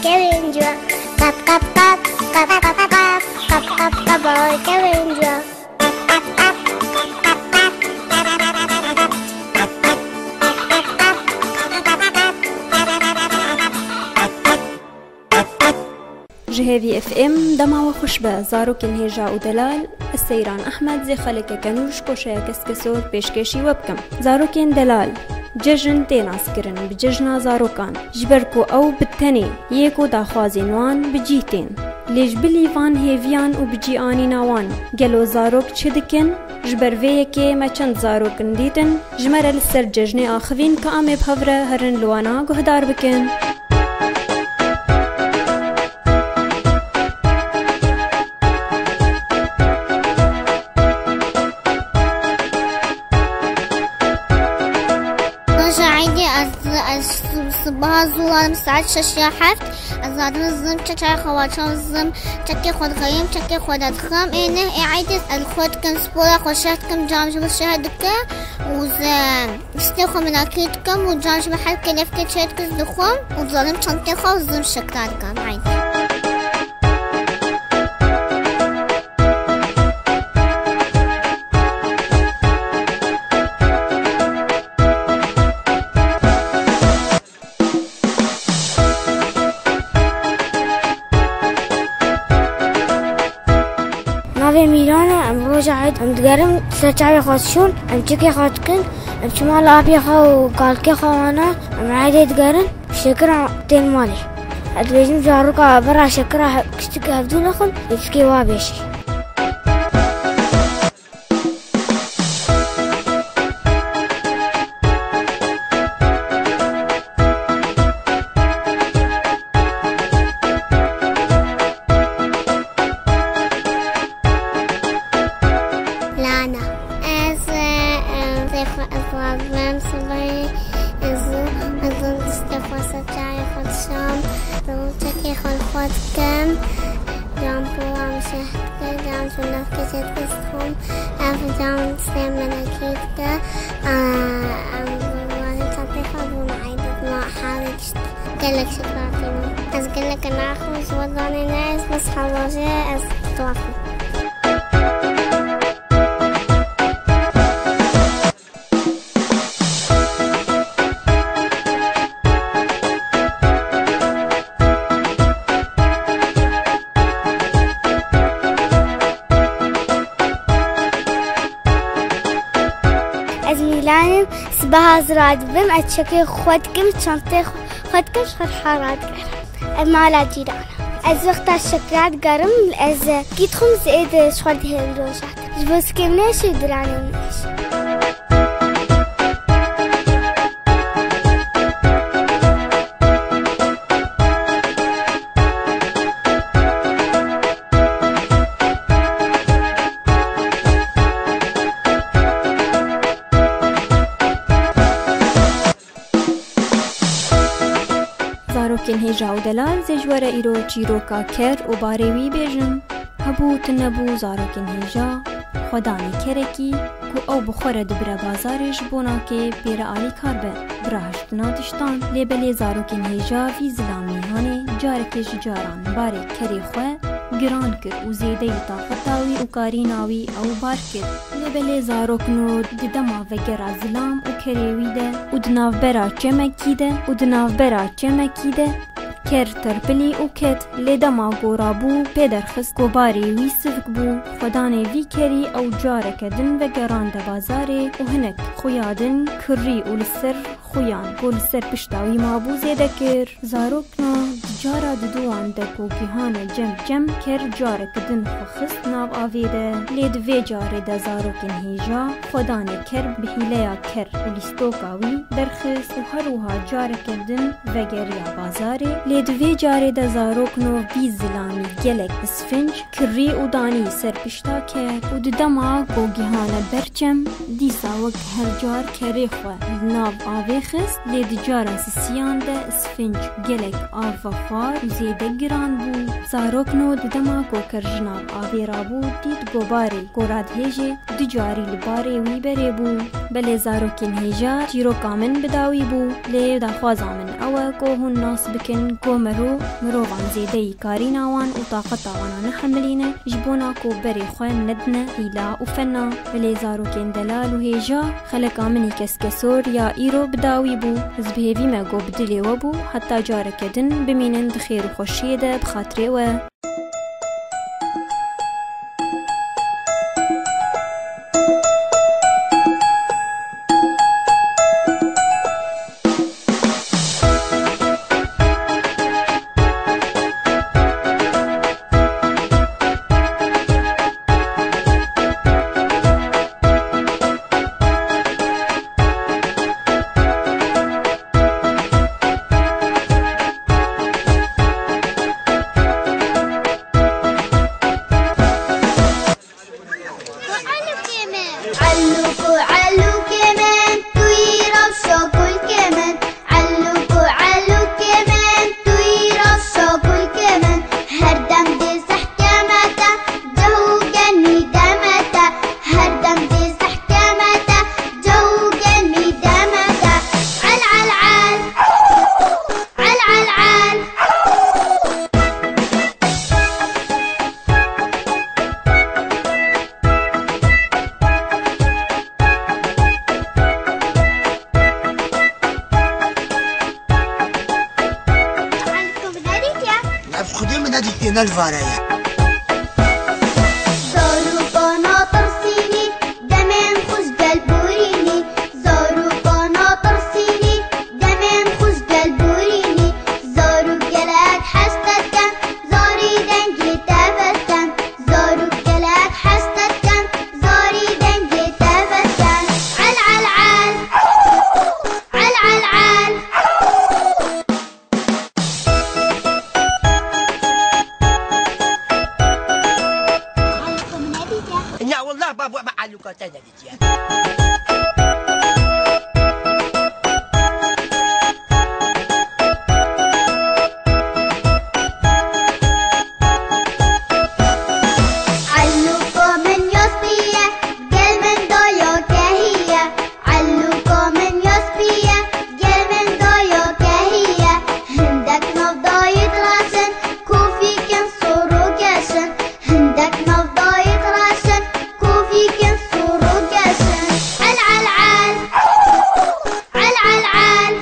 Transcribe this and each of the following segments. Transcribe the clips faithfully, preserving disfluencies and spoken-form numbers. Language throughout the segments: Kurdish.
Kevin Cua. Kap, kap, kap, kap, kap, kap, kap, kap, kap, kap, Kevin Cua. Ji Hêvî F M dema we xweş be, zarokên hêja û delal, ez Seyran Ehmed zê xelekeke nû ji koşeya Keskesor pêşkêşî we bikim. Zarokên delal, cejn tê naskirin bi cejna zarokan, ji ber ku ew bi tenê yê ku daxwazên wan bi cîh tên. Lê ji bilî van hêviyan û bi cî anîna wan, gelo zarok çi dikin? Ji ber vê yekê me çend zarokin dîtin, ji me re li ser cejnê axivîn ka em ê bi hev re herin li wana guhdar bikin. Roja Eydê ez, ez sibaha zû hatim saet şeş ya heft. Ez hatim zim çek çay xwe waçam zim çekê xwe dixeyim, çekê xwe de dixim. Ê neh ê Eydê ez li xwe dikim, spora xwe şeh dikim, cam ji min şeh dike û zim listê xwe minakî dikim û cam ji min her kelefkê çê dikim dixwim û zalim çantê xwe û zim şekla dikim. Eydê. Navê Mîran e, em roja Eyd em digerin ser çavê xwe dişon, em çekê xwe dikin, em çima li apê xwe û kalkê xwe wana, em Eydê digerin, şekira tên malê. Ez dibêjim zaroka bera şekira he-, kiştik hevdû nexwin, ê çikê wa bêjî. Lana. Ez, e, e, zêxwe ez lazim sibê ez, ez distê xwe ser çayê xwe dişam, ez çekê xwe li xwe dikim, yan pola min şeh dike, yan şûnavkê çê dike dixwim, ev can sê min ekî dike, e, em, wazê çapê xwe bûna eydê ma hawê dişt. Gelek şikratî min. Ez gelek naxwim, ji we zanê ne, ez bes hewajê, ez dixwazim. Ez Mîlan im, sibeha zira dibim, ez çekê xwe dikim, çantê xwe dikim, ji xwe re radigerim. Ev mala cîran e. Ez wexta şekla digerim, ez kî dixwim, ez êdî ji xwe dihêlim roja. Ji bo sikê min ê şî û diranê min ê şî. Zarokên hêja û delal zê ji we re îro çîroka ker û barê wî bêjin. Hebû tune bû zarokên hêja, xwedanê kerekî ku ew bi xwe re dibire bazarê ji bonakê pê re alîkar be, bi rahiştina tiştan. Lê belê zarokên hêja vî zilamî hanê carekê ji caran barê kerê xwe giran kir û zêdeyî taqeta wî û karîna wî ew bar kir. Lê belê zarokno di dema vegera zilam û kerê wî de û di navbera çemekî de û di navbera çemekî de ker terpilî û ket. Lê dema gora bû pê derxist ku barê wî sivik bû. Xwedanê vî kerî ew careke din vegerande bazarê û hinek xuya din kirrî û li ser xuyan ku li ser pişta wî mabû zêde kir. Zarokna di cara diduwan de ku gihane cem cem ker careke din xwe xist nav avê de. Lê di vê carê de zarokên hêja xwedanê ker bi hîleya ker û lîstoka wî derxist û her wiha careke din vegeriya bazarê. Lê di vê carê de zarokno vî zilamî gelek isfinc kirrî û danî ser pişta ker û di dema ku gihane ber cem, dîsa wek her car kerê xwe li nav avê Xist, lê di cara sisiyan de sfinc gelek av ve xwar û zêde giran bû. Zarokno di dema ku kirjinav avê rabû, dît ku barê ku radihêjê du carî li barê wî berê bû. Belê zarokên hêja çîroka min bi dawî bû, lê daxwaza min ew e ku hûn nas bikin ku mero mirovan zêdeyî karîna wan û taqeta wana nehemilîne, ji bona ku berê xwe nedine hîla û fena. Belê zarokên delal û hêja, xeleka min î keskesor ya îro bi dawî bû. Ez bi hêvî me ku bi dilê we bû, heta careke din bimînin di xêr û xweşiyê de bi xatirê we. Elûko, elûkê min, tu yî rewşa kulkê min. Elûko, elûkê min, tu yî rewşa kulkê min. Her dem dê sehkeme te, ceh û genî deme te. Her dem dê sehkeme te, ceh û genî deme te. El, el, el. El, el, el. Elko bi nedîtiye? Ev xwedê min nedîtiye, ne li vare ye. Zarokana tirsînî, demên xwe ji gel borînî. Zarokana tirsînî, demên xwe ji gel borînî. Zarok gelek hez te dikin, zarî dengê te vedikin. Zarok gelek hez te dikin, zarî dengê te vedikin. El, el, el. El, el, el. Ya wallah baba, me elûka te nedîtiye. Elûko min ya spî ye, gel min daya kehî ye. Elûko min ya spî ye, gel min daya kehî ye. Hindek nav dayî direş in, kofî kin sor û geş in. Hindek nav dayî direş in, kofî kin sor û geş in. El, el, el. El, el, el.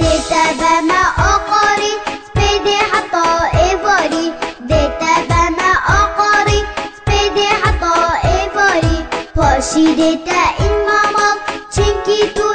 Dê te be me aqarî, spêdê heta êvarî. Dê te be me aqarî, spêdê heta êvarî. Paşî dê te în me mal, çimkî tu